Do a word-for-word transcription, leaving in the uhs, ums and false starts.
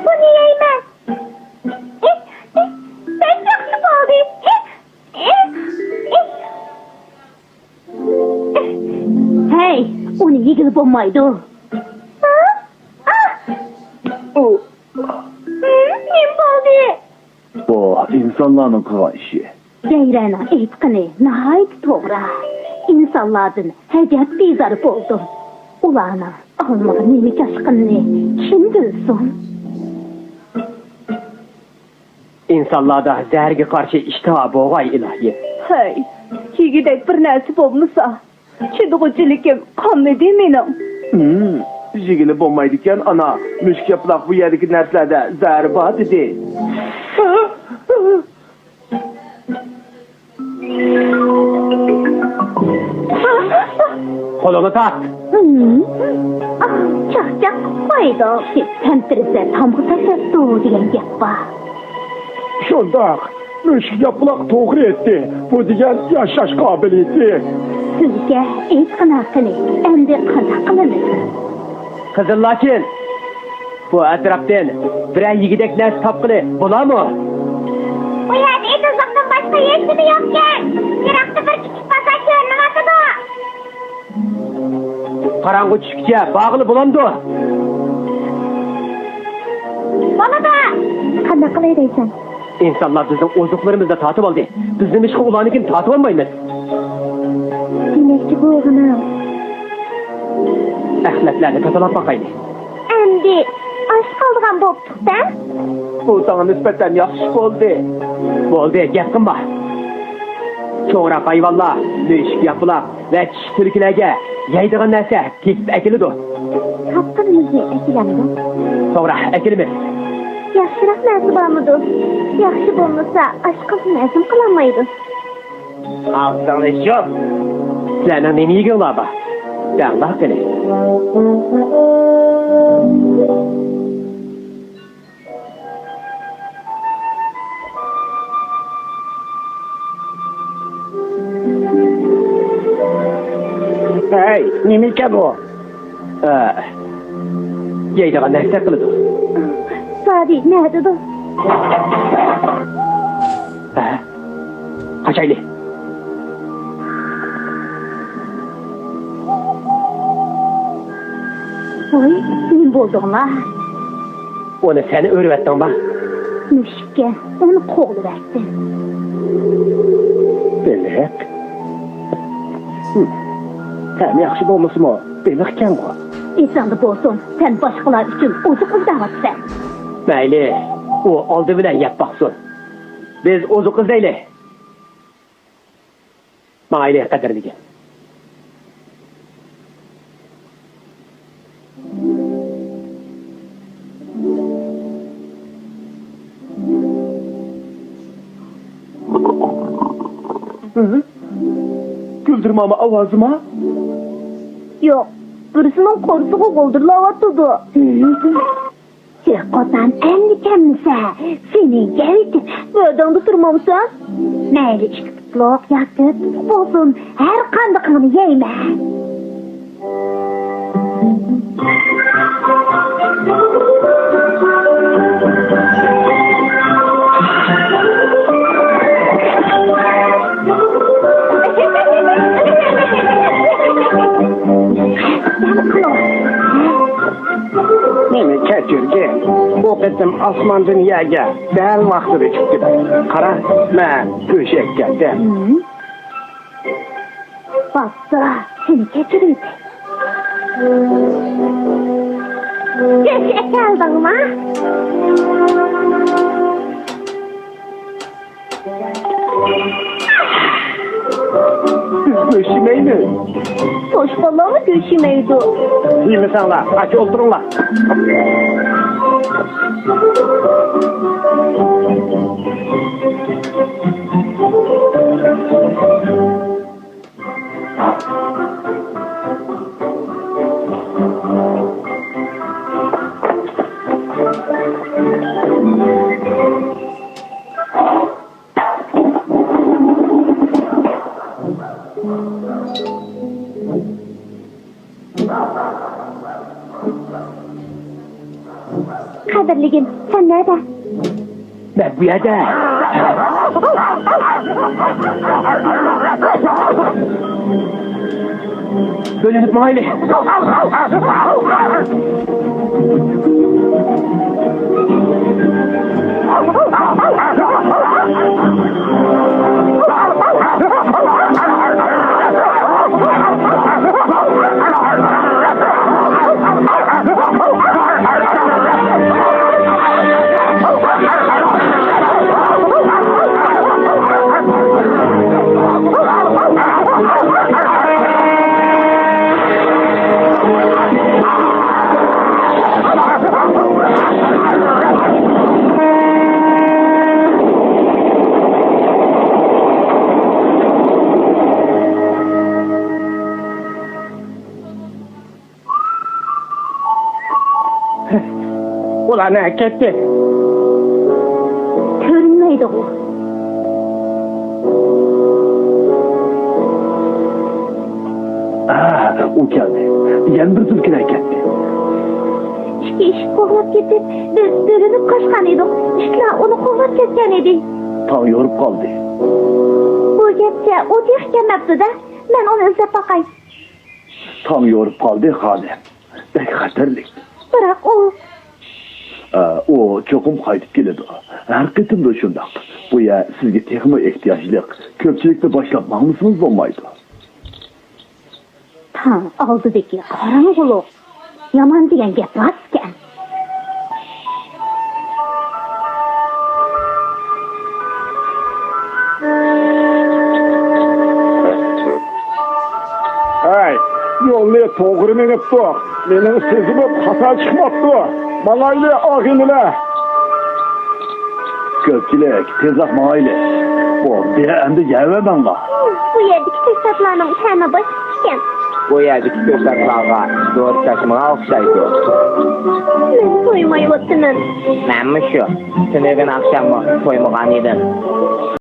بۇنى يەيمەن. بەك ياخشى بولدى. ھەي، ئۇنى يېگىلى بولمايدۇ. ھە؟ ئاھ! ئۇ. ھىم، نېمە بولدى؟ بۇ ئىنسانلارنىڭ قىلغان ئىشى. زەھرەنىڭ ئېيتقىنى ناھايىتى توغرا. ئىنسانلاردىن ئەجەب بىزار بولدۇم. ئۇلارنىڭ ئالمىغا نېمە چاچقىنىنى كىم بىلسۇن؟ ئىنسانلاردا زەھەرگە قارشى ئىشتىھا بولغاي، ئىلاھىم. ھەي، يېگۈدەك بىر نەرسە بولمىسا، چىدىغۇچىلىكىم قالمىدى مېنىڭ. ھىم، يېگىلى بولمايدىكەن، ئانا. مۈشۈك ياپىلاق بۇ يەردىكى نەرسىلەردە زەھەر بار دېدى. قولۇڭنى تارت. ھىم. ئاھ، چاقچاق قويدۇق. تەمتىرىسە تامغا تاشلاپتۇ دېگەن گەپ بار. شۇنداق. مۈشۈك ياپىلاق توغرا ئېيتتى. بۇ دېگەن ياشاش قابىلىيىتى. سىزگە ئېيتقىنى قېنى، ئەمدى قانداق قىلىمىز؟ قىزىل لاچىن، بۇ ئەتراپتىن بىرەر يېگۈدەك نەرسە تاپقىلى بولارمۇ؟ بۇ يەردە ئېتىزلىقتىن باشقا ھېچنېمە يوقكەن. يىراقتا بىر كىچىك بازار كۆرۈنۈۋاتىدۇ. قاراڭغۇ چۈشكىچە بارغىلى بولامدۇ؟ بولىدۇ. قانداق قىلاي دەيسەن؟ ئىنسانلار بىزنىڭ ئوزۇقلىرىمىزنى تارتىۋالدى. بىز نېمىشقا ئۇلارنىڭكىنى تارتىۋالمايمىز؟ دېمەكچى بولغىنىم. ئەخلەتلەرنى تازىلاپ باقايلى. ئەمدى ئاچ قالىدىغان بوپتۇق-دە. بۇ ساڭا نىسبەتەن ياخشى ئىش بولدى. بولدى، گەپ قىلما. چوڭراق ھايۋانلار، مۈشۈك ياپىلاق ۋە چىشى تۈلكىلەرگە يەيدىغان نەرسە تېپىپ ئەكېلىدۇ. تاپقىنىمىزنى ئەكېلەمدۇ؟ توغرا، ئەكېلىمىز. ياخشىراق نەرسە بارمىدۇ؟ ياخشى بولمىسا، ئاشقازىنى ھەزىم قىلالمايدۇ. ئاغزىڭنى يۇم! سىلەرنىڭ نېمە يېگۈڭلار بار؟ دەڭلار قېنى. ھەي، نېمىكەن ئۇ؟ ئە، يەيدىغان نەرسە قىلىدۇ. سادى نەدىدۇ؟ ئە، قاچايلى. ۋاي، نېمە بولدۇڭلار؟ ئۇنى سەن ئۆرۈۋەتتىڭما؟ مۈشۈككەن، ئۇنى قوغلىۋەتتىم. بېلىق؟ ھىم. تەمى ياخشى بولمىسىمۇ، بېلىقكەنغۇ. ئېسىڭدە بولسۇن، سەن باشقىلار ئۈچۈن ئوزۇق ئىزدەۋاتىسەن. مەيلى، ئۇ ئالدى بىلەن يەپ باقسۇن. بىز ئوزۇق ئىزدەيلى. ماڭايلى، قەدىرلىگەن. ھە؟ گۈلدۈرماما ئاۋازىما؟ ياق، بىرسىنىڭ قورسىقى غولدۇرلاۋاتىدۇ. جىق قوتان ئەمدى كەممىسە، سېنى يەۋېتىمەن. ۋەدەڭدە تۇرمامسەن؟ مەيلى ئىككى پۇتلۇق ياكى تۆت پۇتلۇق بولسۇن، ھەر قاندىقىڭنى يەيمەن. مېنى كەچۈرگىن. بۇ قېتىم ئاسماندىن يەرگە دەل ۋاقتىدا چۈشتۈم. قارا، مەن ئۆشەك كەلدىم. بوپتۇ، سېنى كەچۈرۈۋېتەي. گۆش ئەكەلدىڭما؟ بىز گۆش يېمەيمىز. توشقانلارمۇ گۆش يېمەيدۇ. يېمىسەڭلار، ئاچ ئولتۇرۇڭلار. قەدىرلىگىن، سەن نەدە؟ مەن بۇ يەردە. بۆلۈنۈپ ماڭايلى. ئۇلار نەگە كەتتى؟ كۆرۈنمەيدىغۇ. ئا، ئۇ كەلدى. يەنە بىر تۈلكىلەر كەتتى. ئىككى ئىشىك قوغلاپ كېتىپ، بىز بۆلۈنۈپ قاچقان ئىدۇق. ئىتلار ئۇنى قوغلاپ كەتكەن ئىدى. تاڭ يورۇپ قالدى. بۇ گەپچە ئۇ تېخى كەلمەپتۇ-دە. مەن ئۇنى ئىزدەپ باقاي. تاڭ يورۇپ قالدى، خانىم. بەك خەتەرلىك. بىراق ئۇ. ئە، ئۇ چوقۇم قايتىپ كېلىدۇ. ھەر قېتىمدا شۇنداق. بۇ يەر سىزگە تېخىمۇ ئېھتىياجلىق. كۆپچىلىكنى باشلاپ ماڭمىسىڭىز بولمايدۇ. تاڭ ئالدىدىكى قاراڭغۇلۇق. يامان دېگەن گەپ راست ئىكەن. ھەي، يولنى توغرا مېڭىپتۇق. مېنىڭ سېزىمىم خاتا چىقماپتۇ. ماڭايلى، ئاغىنىلەر. كۆپچىلىك، تېزراق ماڭايلى. بولدى، ئەمدى يەۋەرمەڭلار. بۇ يەردىكى كۆكتاتلارنىڭ تەمى باشقىچە ئىكەن. بۇ يەردىكى كۆكتاتلارغا دورا چاچمىغان ئوخشايدۇ. مەن تويمايۋاتىمەن. مەنمۇ شۇ. تۈنۈگۈن ئاخشاممۇ تويمىغان ئىدىم.